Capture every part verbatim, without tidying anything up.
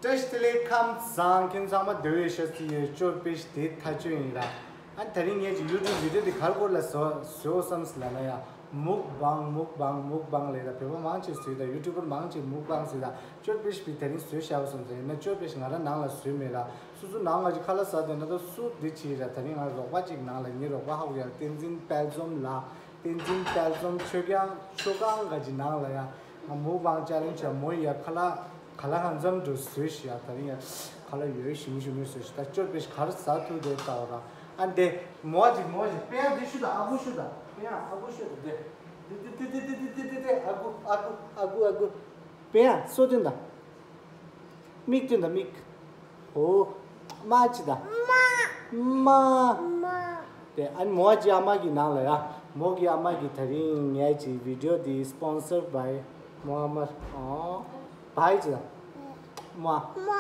བཀྲ་ཤིས་བདེ་ལེགས། ཁམས་བཟང་། ཁྱེད་ཚང་མ་འདི་བའི་ཤ་ཚི་ཡོད་ཅོར་པེ་ཤི་དེ་ཐ་ཆོད་ཡིན་ར། ཨ་ད་རིང་ངས་ཀྱི་ཡུ་ཊུབ་བི་ཌི་ཡོ་དེ་གར་སྐོར་ལ་བཟོ་བཟོ་བསམ་སི་ལ་ན་ཡ། མུག་བང་མུག་བང་མུག་བང་ལས་ད་བོད་པ་མང་ཆེ་བཟོས་ད་ཡུ་ཊུབ་པར་མང་ཆེ་མུག་བང་ཟེར་ད། ཅོར་པེ་ཤི་བི་ད་རིང་བཟོས་བཞག་བསམ་ཟེར་ཡིན་ན་ཅོར་པེ་ཤི་ང་རང་ནང་ལ་བཟོས་མེད་ར། སུ་སུ་ནང་ང་ཅིག་ཁ་ལག་ཟ་འདོད་ན་ད་སུ་འདི་བྱེད་ར། ད་རིང་ང་རོགས་པ་ཅིག་ནང་ལ་ངའི་རོགས་པ་ཧ་གོ་ཡ་བསྟན་འཛིན་དཔལ་འཛོམས་ལགས། བསྟན་འཛིན་དཔལ་འཛོམས་ཆོས་སྐྱོང་ཆོས་སྒང་ག་ཅིག་ནང་ལ་ཡ། ང་མུག་བང་ཅ་ལེན་བྱ་མོ་ཡ་ཁ་ལག་ཁ་ལག་ཧང་ཙམ་འགྲོ་བཟོས་ཤི་ཡ། ད་རིང་ཡ་ཁ་ལག་ཡོད་ཞིམ་ཞིམ་མོ་བཟོས་ཤི། ད་ཅོར་པེ་ཤི་གར་ཟ་ཐུབ་དེ་ལྟ་བ་ར། ཨ་འདེ་མོ་ཅིག་མོ་ཅིག་པེ་ཡ་འདི་ཤུ་ད་ཨ་ཁུ་ཤུ་ད་པེ་ཡ་ཨ་ཁུ་ཤུ་ད་འདེ་འདེ་འདེ་འདེ་ཨ་ཁུ་ཨ་ཁུ་ཨ་ཁུ་ཨ་ཁུ་པེ་ཡ་སོ་ཏན་ད། མིག་ཏོན་དང་མིག་འོ། མ་ཅི་ད། མ། དེ་ཨ་ནི་མོ་ཨ་ཅི་ཨ་མ་གི་ནང་ལ་ཡ། མོ་གི་ཨ་མ་གི་ད་རིང་ངས་ཀྱི་བི་ཌི་ཡོ་འདི་སི་པོན་སར་བའི་མོ་ཨ་མ། ཨོ། བའི་ཅི་ད། མོ་ཨ།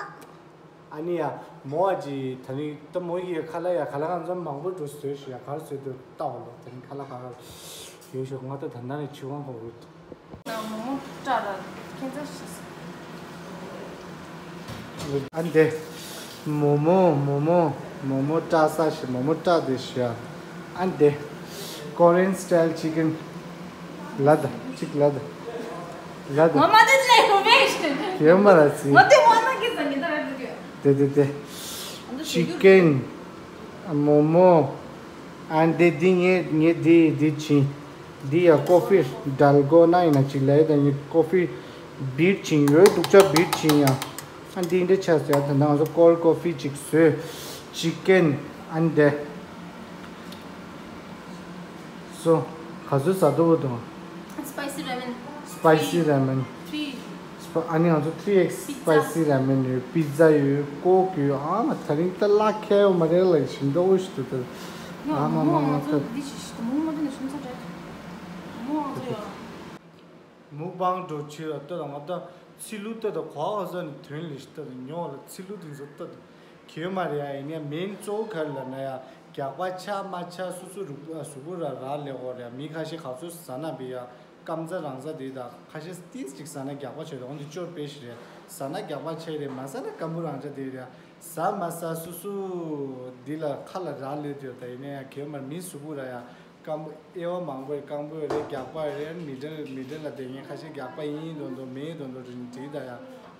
ཨ་ནི་ཡ། མོ་ཨ་ཅི་ད་རིང་ད་མོ་གི་ཁ་ལག་ཡ་ཁ་ལག་ཧང་ཙམ་མང་པོ་འགྲོ་བཟོས་ཤི་ཡ་གར་བཟོས་འདུག་ལྟ་བ་ལོ། ད་རིང་ཁ་ལག་ག་ག་ཡོད་ཤོག་ང་ད་ད་ན་ནས་ཆུ་ཁང་གོ་གི། ཨ་འདེ། མོ་མོ་མོ་མོ་མོ་མོ་སྐྲ་ས་ཞིག་མོ་མོ་སྐྲ་དེ་ཞིག་ཨ་འདེ། Korean style chicken ལ་ད་ཅིག་ལ་ད་ལ་ད། ཡོད་མ་ར་ཚི། དེ་དེ་དེ། chicken མོ་མོ། ཨ་འདེ་འདི་ངས་ངས་འདི་འདི་བྱིན། འདི་ཡ་ཀོ་ཕི་ཌལ་གོ་ན་ཡིན་ན་ཅིག་ལ་ཡོད་ད་ངས་ཀོ་ཕི་བིཊ་བྱིན་ཡོད་སྡུག་ཅག་བིཊ་བྱིན་ཡ། ཨ་འདི་འདྲ་ཆ་ཟེར་ཡ་ད་ནང་སོ་ཀོལ་ཀོ་ཕི་ཅིག་བཟོས། ཅི་ཀན་ཨ་འདེ། སོ། ག་ཚོད་ཟ་འདོད་པོ་དང་། Spicy ramen. Spicy ramen. Three. སྤ་ཨ་ནི་ང་ཚོ་three X spicy ramen ཡོད། པི་ཛ་ཡོད། ཀོག་ཡོད། ཨ་མ་ད་རིང་ད་ལ་ཁེལ་ཡོད་མ་རེད་ལ་ཞིམ་འདྲ་བོ་ཞིག་འདུག་ད། ཨ་མ་མ་མ་ད། འདི་ཞིག་ཞིག་མོ་མ་དེ་ནས་ཞིམ་ཚ་རེད། མོ་ང་ཚོ་ཡོད། མུག་བང་འགྲོ་ཆེ་བ་ལྟ་དང་ང་ད་ཚི་ལུ་ལྟ་དང་གོ་བ་ས་ནས་དོན་ལས་ལྟ་དང་ཉོ་བ་ལ་ཚི་ལུ་དེ་ཚོ་ལྟ་དང་གེ་མ་རེད་ཡ། ཡིན་ཡ་མིན་གཙོ་བོ་ག་རེ་ལབ་ན་ཡ་རྒྱགས་པ་ཆགས་མ་ཆགས་སོ་སོ་རུ་གཟུགས་པོ་ར་རག་ལས་འོ་རེད་ཡ། མི་ཁ་ཤས་ག་ཚོད་ཟ་ན་བི་ཡ་སྐམ་ཚ་རང་ཚ་དེ་དང་ཁ་ཤས་ཏིས་ཅིག་ཟ་ན་རྒྱགས་པ་ཆོད་དང་འོན་ཏེ་ཅོར་པེ་ཤི་རེད། ཟ་ན་རྒྱགས་པ་ཆེ་རེད། མ་ཟ་ན་སྐམ་པོ་རང་ཆ་དེ་རེད་ཡ། ཟ་མ་ཟ་སོ་སོ་འདི་ལ་ཁ་ལ་རག་ལས་དེ་ད་ཡིན་ན་ཡ་གེ་མ་མི་གཟུགས་པོ་ར་ཡ། སྐམ་པོ་དབྱེ་བ་མང་པོ་རེད། སྐམ་པོ་རེད། རྒྱགས་པ་རེད། མི་ཌལ་མི་ཌལ་ལ་བསྡད་མཁན་ཁ་ཤས་རྒྱགས་པ་ཡིན་མདོག་མདོག་མིན་མདོག་མདོག་རེད་འགྲིག་ད་ཡ།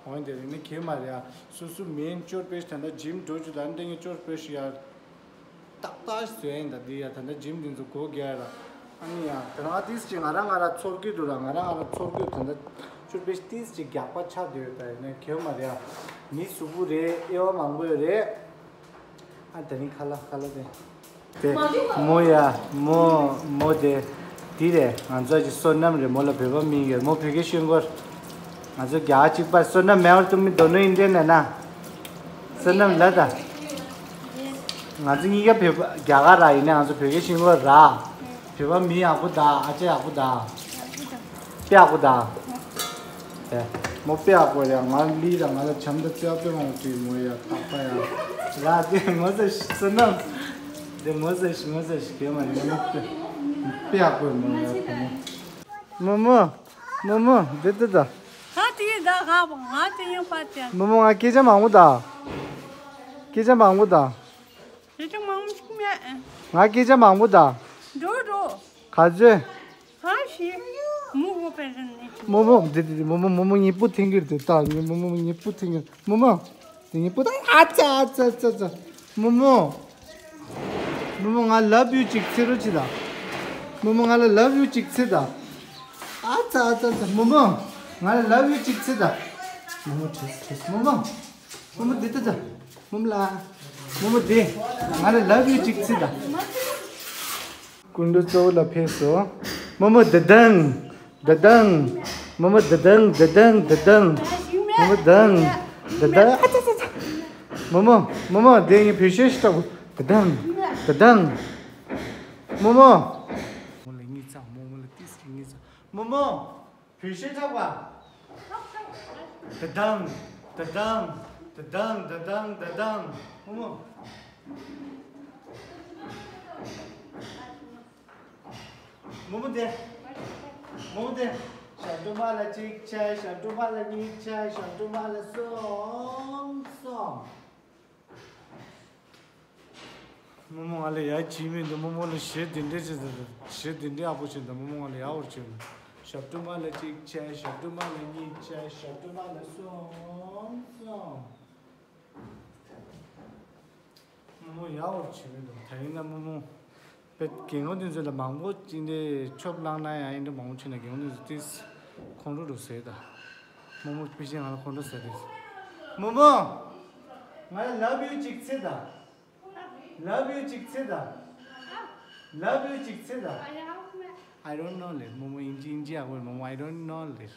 འོན་ཏེ་རེད་ནི་གེ་མ་རེད་ཡ། སོ་སོ་མིན་ཅོར་པེ་ཤི་ད་ལྟ་ཇིམ་འགྲོ་རྒྱུ་ད་འདི་ངས་ཅོར་པེ་ཤི་ཡ། ཏག་ཏག་བཟོས་ཡིན་ད་འདི་ཡ། ད་ལྟ་ཇིམ་འདི་ཚོ་སྒོ་རྒྱག་ཡ་ར། ཨ་ནི་ཡ་ད་རང་ཏིས་ཅིག་ང་རང་ང་ར་ཚོར་གི་འདུག་ར། ང་རང་ང་ར་ཚོར་གི་ད་ལྟ་ཅོར་པེ་ཤི་ཏིས་ཅིག་རྒྱགས་པ་ཆགས་བསྡད་ཡོད་ད་ཡིན་ན་གེ་མ་རེད་ཡ། མི་གཟུགས་པོ་རེད། དབྱེ་བ་མང་པོ་ཡོད་རེད། ཨ་དེ་རིང་ཁ་ལག་ཁ་ལག་དེ། དེ་མོ་ཡ་མོ་མོ་དེ། དེ་རེད་ང་ཚོ་ཅི་བསོད་ནམས་རེད། མོ་ལ་བོད་པ་མིང་ཡོད། མོ་བོད་སྐད་ཤེས་ཀྱི་ཡོད། ང་ཚོ་རྒྱ་གཅིག་པ་བསོད་ནམས་མེད་པར་དུ་མི་དོ་ནོ་ཡིན་དེ་ནས་ན། བསོད་ནམས་ལ་ད། ང་ཚོ་གཉིས་ཀ་བོད་པ་རྒྱ་གར་ར་ཡིན་ན་ང་ཚོ་བོད་སྐད་ཤེས་ཀྱི་ཡོད་ར། བོད་པ་མི་ཡག་པོ་ད། ཨ་ཅེ་ཡག་པོ་ད། དཔེ་ཡག་པོ་ད། ཨེ། མོ་དཔེ་ཡག་པོ་རེད། ང་ལི་ར་ང་ལ་བྱམས་ད་རྩེ་བ་དཔེ་མང་པོ་བྲིས་མོ་ཡ་ཐག་པ་ཡ། ར་དེ་མོ་ཟེར་ཤི་བསོད་ནམས། དེ་མོ་ཟེར་ཤི་མོ་ཟེར་ཤི་དེ་མ་རེད། མོ་དཔེ་དཔེ་ཡག་པོ་མོ་ཡ་དེ་མོ། མོ་མོ་མོ་དེ་དེ་ད། ཧ་དེ་ད་ཧ་བ་ང་དེ་ཡང་པ་དེ། མོ་མོ་ང་སྐད་ཆ་མང་པོ་ད། སྐད་ཆ་མང་པོ་ད། སྐད་ཆ་མང་པོ་ཞིག་མེད། ང་སྐད་ཆ་མང་པོ་ད། འགྲོ་འགྲོ། ག་ཚོད། ཧ་ཤི། མོ་མོ་པེ་རེད་ནི། མོ་མོ་འདི་འདི་མོ་མོ་མོ་མོ་ཉི་པོ་ཐེང་གིར་དེ་ལྟ་ནི་མོ་མོ་ཉི་པོ་ཐེང་གིར་མོ་མོ། དེ་ཉི་པོ་ད་ཨ་ཙ་ཨ་ཙ་ཨ་ཙ་ཨ་ཙ། མོ་མོ། མོ་མོ་ང་ལབ་ཡུ་ཅིག་ཚེ་རུ་ཅི་ད། མོ་མོ་ང་ལ་ལབ་ཡུ་ཅིག་ཚེ་ད། ཨ་ཙ་ཨ་ཙ་ཨ་ཙ་མོ་མོ། ང་ལ་ལབ་ཡུ་ཅིག་ཚེ་ད། མོ་མོ་ཁྲིས་ཁྲིས་མོ་མོ། མོ་མོ་འདི་ལྟ་ཙ། མོ་མོ་ལ། མོ་མོ་འདི། ང་ལ་ལབ་ཡུ་ཅིག་ཚིག་དང་། སྐུ་མགྲོན་གཙོ་བོ་ལ་ཕེབས་སོ། མོ་མོ་ད་དང་། ད་དང་། མོ་མོ་ད་དང་ད་དང་ད་དང་། མོ་མོ་དང་། ད་དང་། ཨ་ཙ་ཙ་ཙ། མོ་མོ། མོ་མོ་འདི་ངའི་བོད་གཞས་ཤིག་བཏགས། ད་དང་། ད་དང་། མོ་མོ། མོ་ལ་གཉིད་ཚ། མོ་མོ་ལ་ཏིས་ཀྱི་གཉིད་ཚ། མོ་མོ། བོད་གཞས་འཁྲབ་པ། ད་དང་། ད་དང་། ད་དང་། ད་དང་། ད་དང་། མོ་མོ། མོ་མོ་དེ། མོ་མོ་དེ། ཞབས་བྲོ་མ་ལ་གཅིག་ཆ། ཞབས་བྲོ་མ་ལ་གཉིས་ཆ། ཞབས་བྲོ་མ་ལ་གསུམ། རྨོ་མོ་ང་ལ་ཡ་བྱིས་མི་འདུག་རྨོ་མོ་ལ་གཞས་འདི་འདྲས་བྱེད་ཟེར་འདུག་གཞས་འདི་འདྲས་ཨ་པོ་བྱེད་འདུག་རྨོ་མོ་ང་ལ་ཡ་འོར་བྱེད་འདུག་ཞབས་བྲོ་མ་ལ་གཅིག་བྱས། ཞབས་བྲོ་མ་ལ་གཉིས་བྱས། ཞབས་བྲོ་མ་ལ་གསུམ་གསུམ། རྨོ་མོ་ཡག་པོ་བྱེད་མི་འདུག་ད་ཡིན་ན་རྨོ་མོ་དཔེ་རྒན་གོག་དེ་ཚོ་ལ་མང་པོ་ཅིག་འདི་ཆོབ་བླངས་ན་ཡང་ཡིན་འདྲ་མང་པོ་བྱེད་ན་རྒན་གོག་དེ་ཚོ་ཏིས་ཁོང་ཁྲོ་འདུག་ཟེར་ད། རྨོ་མོ་དཔེ་ཅིག་ང་ལ་ཁོང་ཁྲོ་ཟེར་རེད། རྨོ་མོ། ང་ལ་love you་ཅིག་ཚེ་ད། Love you་ཅིག་ཚེ་ད། Love you་ཅིག་ཚེ་ད། I don't know ལེ་རྨོ་མོ། ཨིན་ཇི་ཨིན་ཇི་ཡག་པོ་རྨོ་མོ། I don't know ལེ།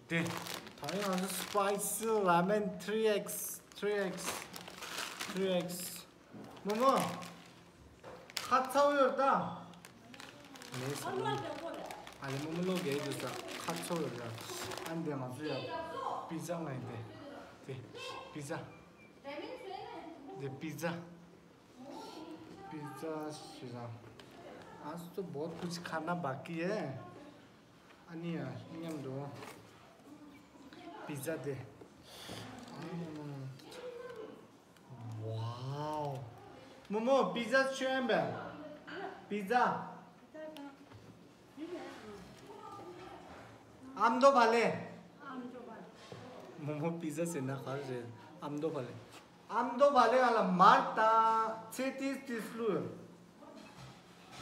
དེ། ད་ཡང་ང་ཚོ་spicy ramen three X three X three X། རྨོ་མོ། ཁ་ཚ་བོ་ཡོད་ད། མེད་ས་མེད། ཨ་ལེ་རྨོ་མོ་ལོ་རྒས་འདུག་ས། ཁ་ཚ་བོ་ཡོད་ད། ཨ་འདི་ང་ཚོ་ཡ་པི་ཛ་ང་ཡིན་དེ། དེ་པི་ཛ། འདི་པི་ཛ། པི་ཛ་ཞིག་རང་། आज तो बहुत कुछ खाना बाकी है। ཨ་ནི་ཡ་མཉམ་དུ་པི་ཛ་དེ། ཝའོ། རྨོ་མོ་པི་ཛ་ཆོས་ཡན་པས། པི་ཛ། ཨམ་དོ་བ་ལེ། རྨོ་མོ་པི་ཛ་ཟེར་ན་ག་རེ་རེད། ཨམ་དོ་བ་ལེ། ཨམ་དོ་བ་ལེ་ང་ལ་མར་དང་ཚེ་ཏིས་ཏིས་ལུ།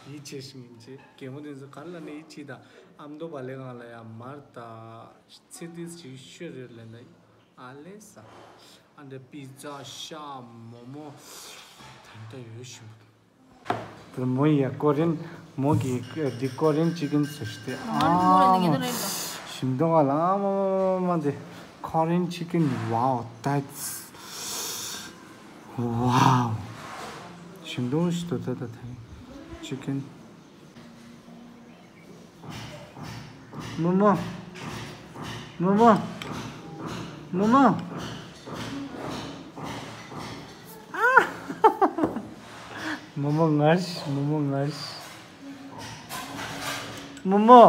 ཡིད་ཆེས་ཤིང་ཡིན་ཆེ་རྒན་མོ་དེ་ཚོ་ག་ལ་ནས་ཡིད་ཆེས་དང་། ཨམ་དོ་བ་ལེ་ང་ལ་ཡ་མར་དང་ཚེ་ཏིས་ཅིག་ཤོད་རེད་ལེ་ན། ཨ་ལེ་ས། ཨ་འདྲ་པི་ཛ་ཤ་མོ་མོ། ད་ལྟ་ཡོད་ཤིང་། དེ་མོ་ཡ་ཀོ་རེན་མོ་གི་འདི་ཀོ་རེན་ཅི་ཀིན་ཟེར་ཏེ། ཨ་ཞིམ་མདོག་ལ་མ་མ་མ་མ་འདི་ཀོ་རེན་ཅི་ཀིན། Wow, that's wow. ཞིམ་མདོག་ཞིག་འདུག་ད་ད་ད་ཅི་ཀིན། རྨོ་མོ། རྨོ་མོ། རྨོ་མོ། རྨོ་མོ་ངར་ཤི། རྨོ་མོ་ངར་ཤི། རྨོ་མོ།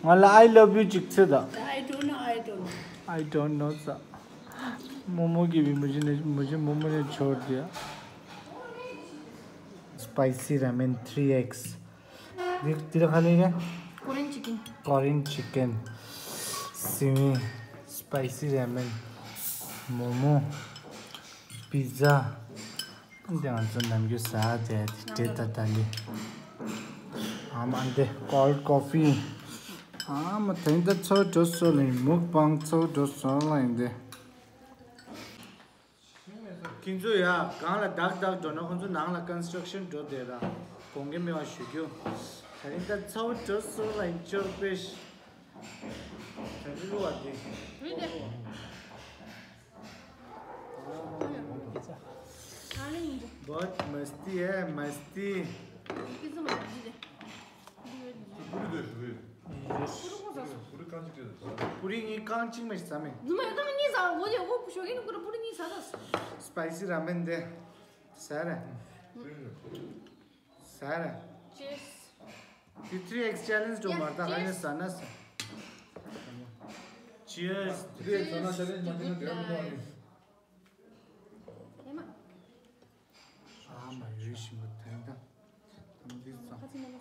ང་ལ་I love you ཅིག་ཚེ་ད། I don't know, I don't know. I don't know ས། རྨོ་མོ་གིས་བི་མུ་ཇི་ནས་མུ་ཇི་རྨོ་མོ་ནས་ཆོར་དེ། Spicy ramen three X། འདི་འདི་ལ་ག་ལེ་རེད། Korean chicken. Korean chicken. སི་མི། Spicy ramen. མོ་མོ། པི་ཛ། འདི་ང་ཚོ་ནམ་རྒྱུན་ཟ་དེ་འདྲེ་ད་ད་ལི། ཨ་མ་འདི་cold coffee། ཨ་མ་དེང་ད་ཚོ་འགྲོ་སོ་ལེ། མུག་པང་ཚོ་འགྲོ་སོ་ལེ་འདི། ཁྱེད་ཚོ་ཡ་གང་ལ་བདག་བདག་འགྲོ་ན་ཁོང་ཚོ་ནང་ལ་construction འགྲོ་བསྡད་ར། དགོངས་འགལ་མེད་པ་ཞུ་རྒྱུ། ད་རིང་ད་ཚ་བོ་འགྲོ་སོང་ལ་ཡིན་ཅོར་པེ་ཤ། ད་རིང་གླུ་བ་དེ། རེད་དེ། ཨ་ལེ་ཡིན་དེ། बहुत मस्ती है, मस्ती। ཁྱེད་ཚོ་མ་ཡིན་དེ། པུ་རི་དེ་ཞུ་གི། པུ་རི་ཁོང་ཟ་སོང་། པུ་རི་རྐང་གཅིག་རེད། པུ་རི་ངས་རྐང་གཅིག་མ་ཞིག་ཟ་མེད། རྫུན་མ་ཡོད་ད་ངས་ཟ་འོ་དེ་འོ་པུ་ཞོ་གིན་པུ་རི་པུ་རི་གཉིས་ཟ་ཟ། Spicy ramen དེ་ཟ་རེད། ཟ་རེད། Cheers. དེ་three X challenge འགྲོ་མ་ད་ཧ་ཡ་ཟ་ན་ཟ། Cheers. three X ཟ་ན་challenge མ་བྱས་ན་འགྲོ་མི་འདུག་ཨ་ནི། ཨ་མ་ཡོད་ཞིམ་པོ་དོན་དང་། ཨ་མ་འདི་ཙང་།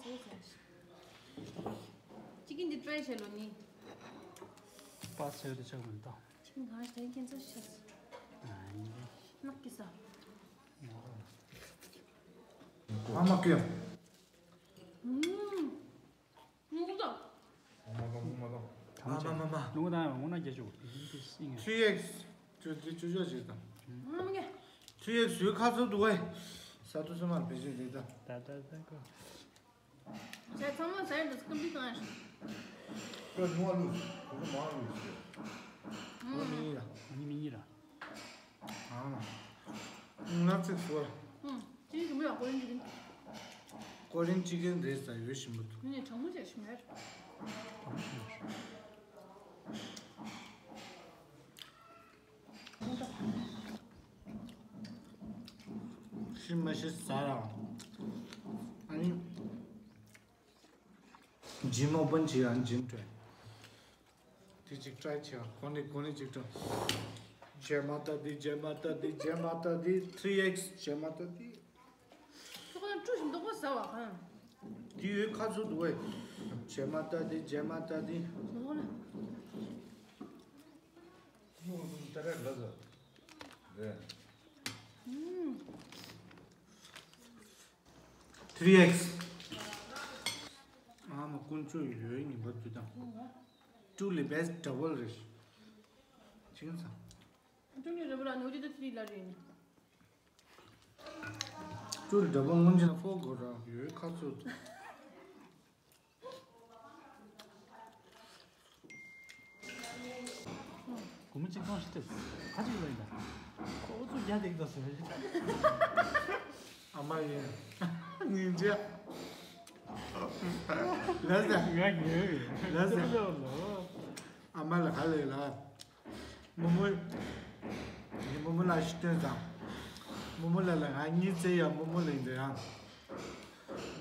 ཅི་གིན་འདི་try བྱས་ལོ་ནི། པ་སེ་དེ་ཆགས་མི་འདུག་ཅི་གིན་གང་ཞིག་ད་ཡིན་ཁྱེད་ཚོ་ཤེས། ནག་གི་ས། ཨ་མ་ཀི། ཨུམ། ངུ་ད། ཨ་མ་མ་མ། ཨ་མ་མ་མ། ལུང་དང་ངུ་ན་རྒྱ་ཆུ། three X། ཅུ་ཅུ་ཅུ་ཅུ་ཅིག་དང་། ཨ་མ་ངས། three X ཟོས་ཁ་ཚོ་འདུག་གས། ས་དུ་སོ་མར་བེད་སྤྱོད་རེད་ད། ད་ད་ད་གོ། ཟས་ཚང་མ་ཟས་འདུག་སྐམ་པའི་གང་ཡིན། ཁོས་ཉུང་བ་བླུགས། ཁོས་མང་བ་བླུགས་ཟེར། ཁོ་མི་ཡིན་ཡ། ཨ་ནི་མི་ཡིན་ར། ཨང་། ང་ཚིག་ཟོ། ཨང་། ཅི་ཞིམ་པོ་ཡ་ཀོ་རིན་ཅི་ཀིན། ཀོ་རིན་ཅི་ཀིན་རེད་ས་ཡོད་ཞིམ་པོ་འདུག་ངས་གྲང་མོ་བྱས་ཞིམ་རེད། ཤི་མ་ཤི་ཟ་ར། ཨ་ནི། gym open བྱེད་ཡང་gym སྤྲད། དེ་གཅིག་try བྱེད་ཡང་གོ་ནས་གོ་ནས་གཅིག་སྤྲད། Jai Mata Di, Jai Mata Di, Jai Mata Di, three X Jai Mata Di. བཀྲུ་ཞིམ་མདོག་པོ་ཟ་བ་གང་། དེ་ཡོད་ཁ་ཚུར་འདུག་བས། བྱེ་མ་ལྟ་དེ་བྱེ་མ་ལྟ་དེ། ནོར་ལ། ནོར་ལ་ཏྲ་ཀ་ལ་ཟ། རེད། ཨུམ། ཐི་རི་ཨེག་སི། ཨ་མ་དཀོན་མཆོག་ཡོད་ཉིན་པ་དུས་དང་། ཀྲུ་ལི་བེ་སི་ཊི་ཌ་བལ་རེད། ཅིག་ཡིན་ཙང་། ཀྲུ་ལི་ཌ་བལ་ཨ་ནི་འོ་དེ་ད་ཐི་རི་ལ་རེད། ཀྲུ་ལི་ཌ་བལ་སྔོན་ཆད་ཕོག་དགོས་ར་ཡོད་ཁ་ཚུར། སྒོར་མོ་གཅིག་སྟོང་ཞིག་སྤྲད། ཁ་ཅིག་ལ་ཡིན་ད། ཁོ་ཚོ་རྒྱ་ལེགས་ད་ཟེར། ཨ་མ་ཡིན། སྙིང་རྗེ། ལ་ཟེར། ང་ཉོས་ཡོད། ལ་ཟེར། ཨ་མ་ལ་ག་ལེ་ལ། རྨོ་མོ། ངས་རྨོ་མོ་ལ་ཞིག་སྟོན་དང་། རྨོ་མོ་ལ་ལ་ང་གཉིས་ཚེ་ཡ་རྨོ་མོ་ལ་ཡིན་འདྲ་ཡང་།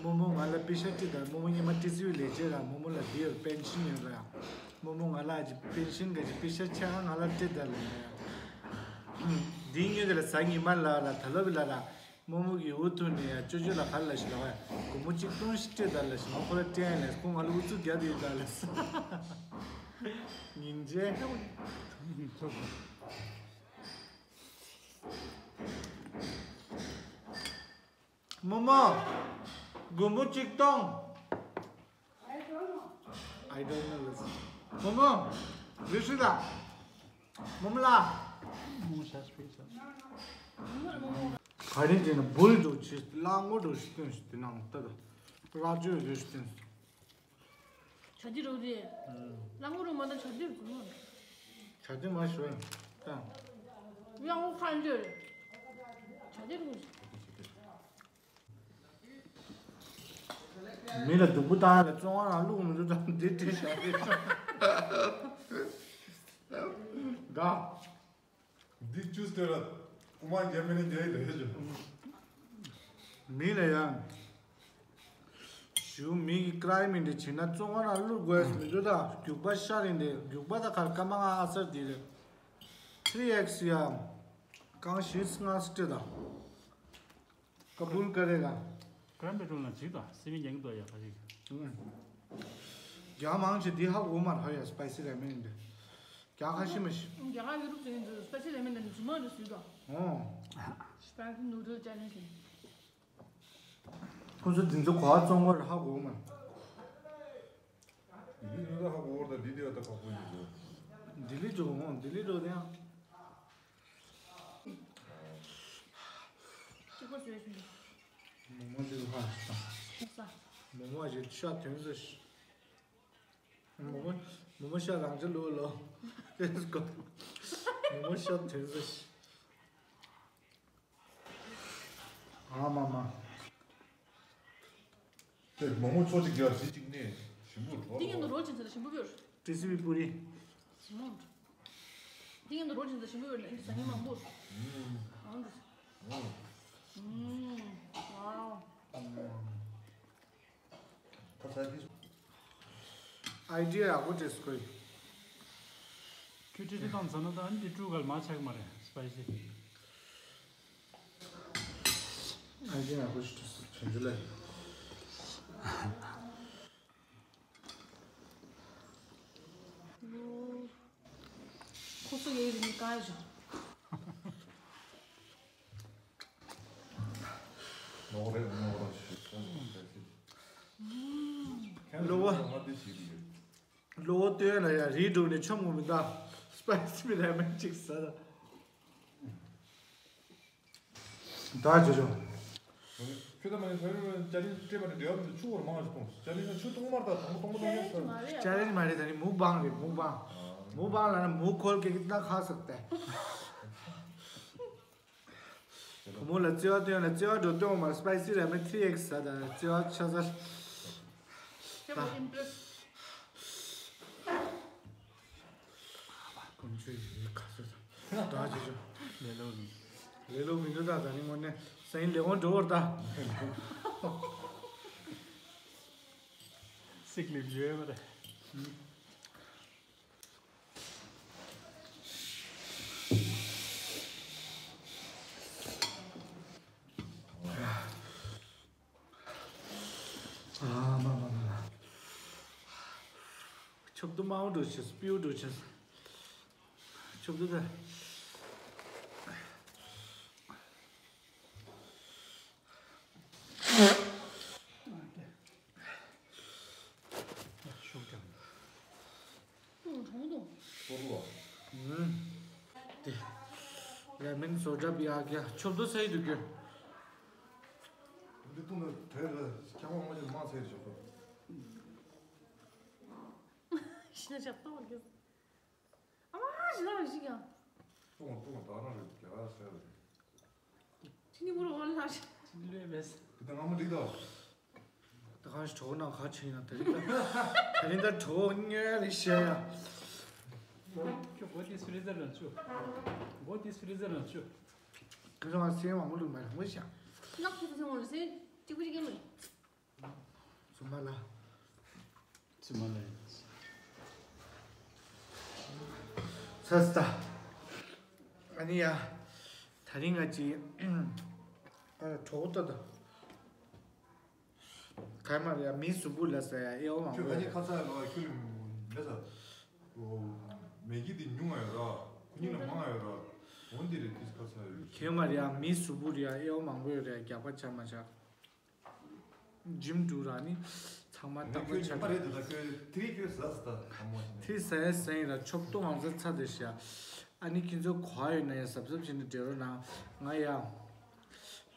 རྨོ་མོ་ང་ལ་པེ་ཤ་སྤྲད་དང་རྨོ་མོ་ཉི་མ་ཏི་སི་ཝི་ལས་བྱེད་ལ་རྨོ་མོ་ལ་འདི་ཡོད་པེན་ཤིན་ཡོད་ར་ཡང་། རྨོ་མོ་ང་ལ་ཅི་པེན་ཤིན་ག་ཅི་པེ་ཤ་ཆ་ང་ལ་སྤྲད་དང་ལ་ཡིན་འདྲ་ཡང་། འདི་ཉོས་དེ་ལ་ཟ་ཉི་མ་ལ་ལ་ད་ལོ་བི་ལ་ལ། རྨོ་མོ་གིས་འུ་ཐུག་ནས་ཡ་ཅོ་ཅོ་ལ་ག་ལ་ཞིག་ལ་བ་ཡ་སྒོར་མོ་གཅིག་སྟོང་ཞིག་སྤྲད་དང་ལ་ཞིག་ང་ཁོ་ལ་སྤྲད་ཡ་ལས་ཁོ་ང་ལ་ཨུ་ཚུགས་རྒྱག་དེ་ཡོད་དང་ལ་ས། ཉིན་རྗེས། རྨོ་མོ། སྒོར་མོ་གཅིག་སྟོང་། I don't know. རྨོ་མོ། རི་ཧྲི་ལ། རྨོ་མོ་ལ། མོ་ཤ་སྤེ་ཤལ། ག་རེ་བྱས་ན་འབུལ་འགྲོ་ཆེ་གླང་ངོ་འགྲོ་ཞིག་སྟོན་ཞིག་དེ་ནང་ལྟ་ད། ར་ཅོ་ཡོད་ཞིག་སྟོན། བྱ་དེ་རོ་རེད། གླང་ངོ་རོ་མ་ད་བྱ་དེ་རོ་ཟུང་། བྱ་དེ་མ་ཞོ་ཡིན། ད། གླང་ངོ་ཁ་འཇོ་རེད། བྱ་དེ་རོ། མི་ལ་སྡུག་པོ་བཏང་ཡ་ལ་བཙོན་ཁང་ནང་བླུགས་མི་འདུག་དང་འདི་བྲིས་བཞག་རེད། ད། འདི་བཅུ་སྟོན་ལ་རྐུ་མ་རྒྱ་མི་ནས་རྒྱ་ཡི་ལས་བྱུང་། མི་ལ་ཡང་། ཞུ་མི་གི་ཀྲའི་མི་འདི་བྱིན་ན་བཙོན་ཁང་ནང་བླུགས་དགོས་མི་འདུག་ད་རྒྱུག་པ་ཤར་ཡིན་ཏེ་རྒྱུག་པ་ད་གར་སྐར་མ་ལྔ་ཨ་སར་འདི་རེད། ཐི་རི་ཨེག་སི་ཡ། རྐང་བཞི་ལྔ་སི་སྤྲད་ད། ཀ་བུལ་ཀ་རེ་ག་ཀྲམ་པའི་ཀྲུང་ལ་ཅིག་དང་སི་མི་རྒྱང་དུ་ཡ་ཁ་ཅིག་རྒྱ་མང་ཆེ་འདི་ཧ་གོ་མ་ར་ཡ་སི་པའི་སི་རེ་མེན་འདི། རྒྱ་ཁ་ཤི་མ་ཤི། རྒྱ་གར་ཡུ་རོབ་ཅིག་ཡིན་དུས་སི་པའི་སི་རེ་མེན་འདི་ཇི་མ་རུ་སུས་དང་། ཨོ། སི་པའི་སི་ནུ་ཌལ་ཅེ་ལེན་ཇི་ཡིན། ཁོ་ཚོ་འདི་ཚོ་གོ་བ་བཙོང་གོ་ར་ཧ་གོ་མ། འདི་ལི་ཧ་གོ་བར་དང་འདི་དེ་བ་ད་ཁག་པོ་ཡིན་འདུག་ལྡི་ལི་འགྲོ་འོང་ལྡི་ལི་འགྲོ་དེ་ཡང་། གཅིག་པ་བཟོས་སོང་། མོ་མོ་འདི་ཧ་ཤི་དང་། ས། མོ་མོ་ཞིག་ཤ་ཐོན་ཟེར་ཤི། མོ་མོ་མོ་མོ་ཤ་རང་ཅི་ལོ་ལོ། ལེས་གོ། མོ་མོ་ཤ་ཐོན་ཟེར་ཤི། ཨ་མ་མ། དེ་མོག་མོག་ཚོ་གཅིག་རྒྱབ་གཅིག་གཅིག་ནས་ཞིམ་པོ་འགྲོ། ཏིང་ངེ་འདུག་རོལ་ཅན་ཚོ་ཞིམ་པོ་བོར། ཏི་སི་བི་པུ་རི། ཏིང་ངེ་འདུག་རོལ་ཅན་ཚོ་ཞིམ་པོ་བོར་ན་ཨིན་ཟ་ངེ་མང་པོ། ཨང་། ཨང་། ཝའོ། ཁ་ཚ་གི། ཨའི་ཌི་ཡ་ཡག་པོ་བྲིས་སྐོར། ཁྱོད་ཀྲི་ཀྲི་བཏང་ཚར་ན་ད་ཨ་ནི་དེ་ཀྲུ་གལ་མ་ཆག་གི་མ་རེད་སི་པའི་སི། ཨའི་ཌི་ཡ་ཡག་པོ་ཞིག་བྲིས་སོང་བྱང་ཆུབ་ལས། ཁོ་སུ་ཡོད་རེད་མི་དཀར་ཞོ། ནོར་རེད་ནོར་རེད་ཞུ། ལོ་བ། ལོ་བ་སྟོན་ལ་ཡ་རིལ་འགྲོ་ནས་ཆོམ་ངོ་མི་འདའ། སི་པའི་སི་རེ་མེན་ཅིག་ཟ་ད། ད་ཇོ་ཇོ། ཁྱོད་ད་མ་ནི་ཕེ་རུ་ཅ་ལི་སྤྲད་པ་ནི་འབྲེལ་བ་མི་འདུག་ཆུ་བོར་མང་ཞིག་གཏོང་། ཅ་ལི་ན་ཆུ་གཏོང་མར་ད་དང་པོ་གཏོང་པོ་གཏོང་ཡོད་ས། ཅ་ལི་ན་མ་རེད་ད་ནི་མུག་བང་རེད་མུག་བང་། མུག་བང་ལ་ན་མུག་ཁོལ་གེ་ད་ཁ་སོག་ཏེ། བུ་མོ་ལ་བརྩེ་བ་སྟོན་ལ་བརྩེ་བ་འགྲོ་སྟོན་མར་སི་པའི་སི་ར་མེ་ཐི་རི་ཨེག་སི་ཟ་ད་བརྩེ་བ་ཆ་ཟ། ཁྱོད་མ་ཨིམ་པི་རེ་སི། ཀུན་སྤྱོད་ཡིན་ཁ་སོ་ད་ད་ཅི་ཅོ། ལེ་ལོ་མི། ལེ་ལོ་མི་འདུག་ད་ད་ནི་དངོས་གནས་སེང་ལེ་འོང་འགྲོ་བར་ད། སིག་ལིབ་ཡོད་པ་རེད། ཆབ་ཏུ་དམར་པོ་འགྲོ་ཆེ་སྤིའུ་འགྲོ་ཆེ། ཆབ་ཏུ་ད། ཤུགས་ཀྱང་། ཨུ། གྲོང་དུ། ཨུམ། དེ། ལས་མིན་བཟོ་གྲྭ་པི་ཨ་ཀྱ་ཆོབ་ཏུ་སའི་དུ་གྱོན། འདི་ཏུང་ནི་དེ་ལ་ཁྱད་པར་མ་ཆེ་མ་ཚེ་རེ་ཆོག་གོ། ཤི་ན་ཆགས་པ་གྱོན། ཨ་མ་ཤི་ན་ཤི་ཀྱང་། ཏུང་ཏུང་ད་རང་རེད་རྒྱ་གར་ཟེར་རེད། ཁྱི་ནི་མུར་འོང་ལ་ཤི། ཁྱི་ལོས་མེད། དེ་ད་ངང་མ་འགྲིག་ད། ད་གང་ཞིག་གྲོགས་ནང་ག་ཆེ་ཡིན་ན་དེ་རིང་ད། དེ་རིང་ད་གྲོགས་དངོས་རེ་བཤད་ཡ། ཁྱོད་སྒོ་དེ་ཕི་རི་ཛར་ལ་བཅུག་སྒོ་དེ་ཕི་རི་ཛར་ལ་བཅུག་ཁྱོད་ཚོ་ང་སེམས་མང་པོ་ལུག་མ་རེད་མོ་ཤ། ནག་ཁྱོད་ཚོ་སེམས་མང་པོ་ཟེར་གཅིག་པུ་གཅིག་གམ་མེད། ཚུ་མ་ལ། ཚུ་མ་ལ་ཡིན། ས་སྟ། ཨ་ནི་ཡ། ད་རིང་ང་ཅི། ཨ་གྲོགས་ཏོ་ཏོ། ག་མ་རེད་ཡ། མི་གཟུགས་པོ་ལ་ཟ་ཡ་ཨེ་འོ་མང་ཁྱོད་ག་ནས་པོ་ཁ་ཚ་ལ་ཁྱོད་ལ་མེད་ས། མེ་གི་དེ་ཉུང་ང་ཡོད་ར། ཁུ་ཉིན་ལ་མང་ང་ཡོད་ར། འོན་ཏེ་རེད་དེ་ཁ་ཚ་ཡོད། ག་མ་རེད་ཡ། མི་གཟུགས་པོ་རེད་ཡ་ཨེ་འོ་མང་པོ་ཡོད་རེད་ཡ། རྒྱག་པ་ཆ་མ་ཆ། འཇིམ་འགྲོ་ར་ནི། ཚང་མ་རྟག་པར་ཁྱོད་ཆ་ཉིན་པ་རེད་དེ་ད་ཁྱོད་དེ་རིང་ཁྱོད་ཟ་ཟ་ད་དམ་མོ་ཞིག་དེ་ཟ་ཡ་ཟ་ཡིན་ར། ཆོབ་ཏོ་ང་ཚོ་ཚ་དེ་ཤ། ཨ་ནི་ཁྱེད་ཚོ་གོ་ཡོད་ན་ཡ་གཟབ་གཟབ་བྱས་ནས་འབྲེལ་རོགས་གནང་། ང་ཡ།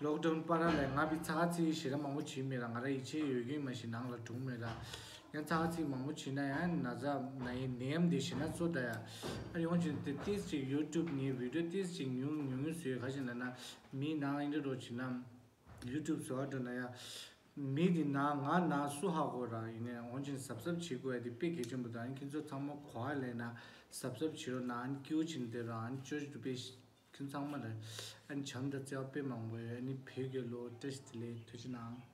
ལོག་ཌའུན་པར་ལས་ང་བི་ཚ་ཚི་ཞེ་དྲག་མང་པོ་བྱེད་མེད་ར། ང་ར་ཡིད་ཆེས་ཡོད་རྒྱུ་མ་ཞིག་ནང་ལ་གྲུང་མེད་ར། ཡང་ཚ་ཚི་མང་པོ་བྱེད་ན་ཡང་ན་ཚ་ན་ཡི་ནད་ཡམས་དེ་ཞེ་ན་གཙོ་ད་ཡ། ཨ་ཡོང་ཅིན་དེ་ཏིས་ཅིག་ཡུ་ཊུབ་ནི་བི་ཌིའོ་ཏིས་ཅིག་ཉུང་ཉུང་ཉུང་བཟོས་ག་ཞིག་ན་ན་མི་ནང་ཨིན་དྲ་རོ་བྱེད་ན། ཡུ་ཊུབ་བཟོ་བ་འགྲོ་ན་ཡ། མི་དེ་ན་ང་ན་སུ་ཧ་གོ་ར་ཡིན་ནའི་འོང་ཅིན་གཟབ་གཟབ་བྱེད་དགོས་ཡ་དེ་དཔེ་གལ་ཆེན་པོ་དང་ཁྱེད་ཚོ་ཚང་མ་གོ་བ་ལེན་ན་གཟབ་གཟབ་བྱེད་རོགས་གནང་། ཨ་ནི་སྐྱིད་པོ་བྱེད་ནས་བསྡད་རོགས། ཨ་ནི་ཅོ་ཅོ་དཔེ་ཁྱེད་ཚང་མ་ལ་ཨ་ནི་བྱམས་དང་བརྩེ་བ་དཔེ་མང་པོ་ཡོད། ཨ་ནི་བོད་རྒྱལ་ལོ། བཀྲ་ཤིས་བདེ་ལེགས། ཐུགས་རྗེ་གནང་།